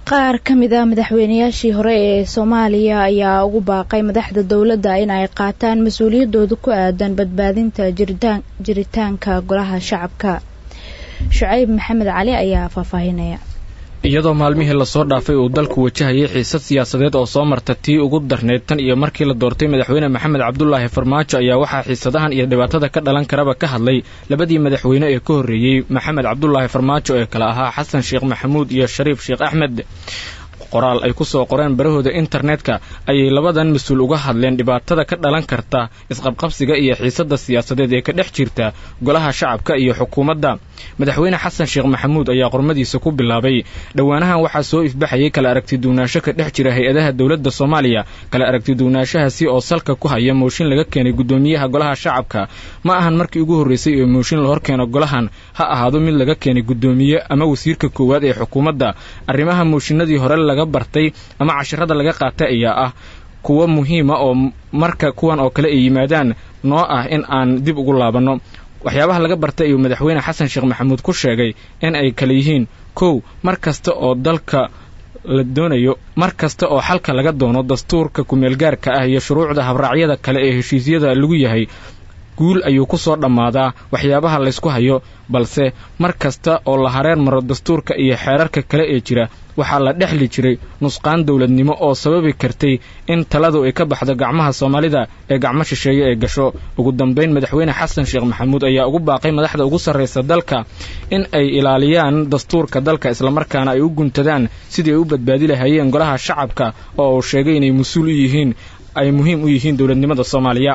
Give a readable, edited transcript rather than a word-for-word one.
Qaar ka mid ah madaxweynayaashii hore ee Soomaaliya ayaa ugu baaqay madaxda dowladda in ay qaataan mas-uuliyadooda ku aadan badbaadinta jiritaanka Golaha Shacabka. Shucayb Maxamed Cali ayaa faahfaahinaya. Iyadoo maalmihii lasoo dhaafay uu dalku wajahayay xiisad siyaasadeed oo soo marta tii ugu darneyd tan iyo markii la doortay madaxweyne Maxamed Cabdulaahi Farmaajo, ayaa waxaa xiisadahan iyo dhibaatada ka dhalan karaba ka hadlay labadii madaxweyne ee ka horreeyey Maxamed Cabdulaahi Farmaajo ee kale ahaa Xasan Sheekh Maxamuud iyo Shariif Sheekh Axmed. Qoraal ay ku soo qoreen barahooda internetka ayay labadan mas-uul uga hadleen dhibaatada ka dhalan karta isqabqabsiga iyo xiisadda siyaasadeed ee ka dhex jirta Golaha Shacabka iyo xukuumadda. Madaxweyne Xasan Sheekh Maxamuud ayaa qormadiisa ku bilaabay: "Dhowaanahan waxaa soo ifbaxayay kala aragti duwanaansho ka dhex jira hay-adaha dowladda Soomaaliya, kala aragti duwanaanshahaasi oo salka ku haya mooshin laga keenay guddoomiyaha Golaha Shacabka. Ma ahan markii ugu horreysay ee mooshin la hor keeno golahan, ha ahaado mid laga keenay guddoomiye ama wasiirka koowaad ee xukuumadda. Arrimaha mooshinadii hore laga bartay ama cashirada laga qaatay ayaa ah kuwo muhiima oo marka kuwan oo kale ay yimaadaan noo ah in aan dib ugu laabanno. Waxyaabaha laga bartay ayuu madaxweyne Xasan Sheekh Maxamuud ku sheegay in ay kale yihiin: kow, mar kasta oo dalka la doonayo, mar kasta oo xalka laga doono dastuurka kumeelgaarka ah iyo shuruucda habraacyada kale ee heshiisyada lagu yahay, guul ayuu ku soo dhammaadaa waxyaabaha laysku hayo. Balse mar kasta oo la hareer maro dastuurka iyo xeerarka kale ee jira, waxaa la dhexli jiray nusqaan dowladnimo oo sababi kartay in taladu ay ka baxdo gacmaha Soomaalida ee gacmo shisheeye ay gasho." Ugu dambayn, madaxweyne Xasan Sheekh Maxamuud ayaa ugu baaqay madaxda ugu sarraysa dalka in ay ilaaliyaan dastuurka dalka, islamarkaana ay u guntadaan sidii ay u badbaadi lahaayeen Golaha Shacabka oo uu sheegay inay mas-uul u yihiin, ay muhiim u yihiin dowladnimada Soomaaliya.